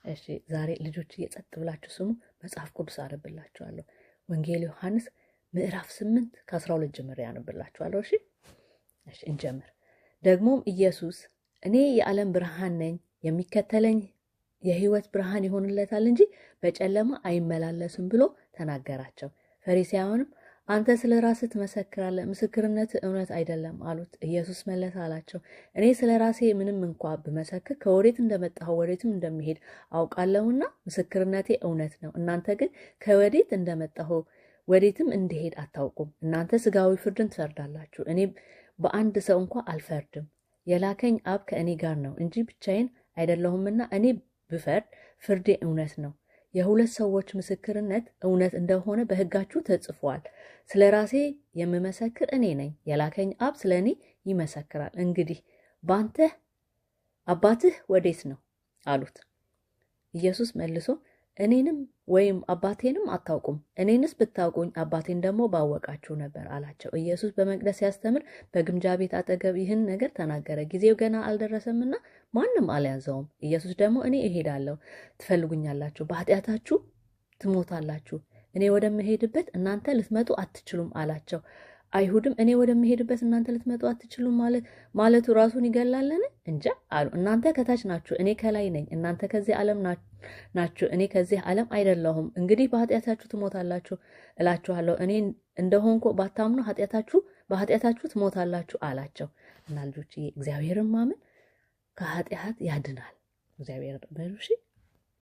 እሺ ዛሬ ልጆች እየጸጥ ብላችሁ ስሙ። መጽሐፍ ቅዱስ አነብላችኋለሁ። ወንጌል ዮሐንስ ምዕራፍ 8 ከ12 ጀምሬ አነብላችኋለሁ። እሺ እሺ፣ እንጀምር። ደግሞም ኢየሱስ እኔ የዓለም ብርሃን ነኝ፣ የሚከተለኝ የሕይወት ብርሃን ይሆንለታል እንጂ በጨለማ አይመላለስም ብሎ ተናገራቸው። ፈሪሳውያንም አንተ ስለ ራስህ ትመሰክራለህ፣ ምስክርነትህ እውነት አይደለም አሉት። ኢየሱስ መለሰ አላቸው፣ እኔ ስለ ራሴ ምንም እንኳ ብመሰክር ከወዴት እንደመጣሁ ወዴትም እንደሚሄድ አውቃለሁና ምስክርነቴ እውነት ነው። እናንተ ግን ከወዴት እንደመጣሁ ወዴትም እንድሄድ አታውቁም። እናንተ ስጋዊ ፍርድን ትፈርዳላችሁ፣ እኔ በአንድ ሰው እንኳ አልፈርድም። የላከኝ አብ ከእኔ ጋር ነው እንጂ ብቻዬን አይደለሁምና እኔ ብፈርድ ፍርዴ እውነት ነው። የሁለት ሰዎች ምስክርነት እውነት እንደሆነ በሕጋችሁ ተጽፏል። ስለ ራሴ የምመሰክር እኔ ነኝ፣ የላከኝ አብ ስለ እኔ ይመሰክራል። እንግዲህ ባንተ አባትህ ወዴት ነው አሉት። ኢየሱስ መልሶ እኔንም ወይም አባቴንም አታውቁም፣ እኔንስ ብታውቁኝ አባቴን ደግሞ ባወቃችሁ ነበር አላቸው። ኢየሱስ በመቅደስ ሲያስተምር በግምጃ ቤት አጠገብ ይህን ነገር ተናገረ። ጊዜው ገና አልደረሰምና ማንም አልያዘውም። ኢየሱስ ደግሞ እኔ እሄዳለሁ፣ ትፈልጉኛላችሁ፣ በኃጢአታችሁ ትሞታላችሁ፣ እኔ ወደምሄድበት እናንተ ልትመጡ አትችሉም አላቸው። አይሁድም እኔ ወደምሄድበት እናንተ ልትመጡ አትችሉም ማለቱ ራሱን ይገላልን? እንጃ አሉ። እናንተ ከታች ናችሁ፣ እኔ ከላይ ነኝ። እናንተ ከዚህ ዓለም ናችሁ፣ እኔ ከዚህ ዓለም አይደለሁም። እንግዲህ በኃጢአታችሁ ትሞታላችሁ እላችኋለሁ። እኔ እንደሆንኩ ባታምኑ በኃጢአታችሁ ትሞታላችሁ አላቸው። እና ልጆችዬ እግዚአብሔርን ማመን ከኃጢአት ያድናል። እግዚአብሔር በሉ እሺ።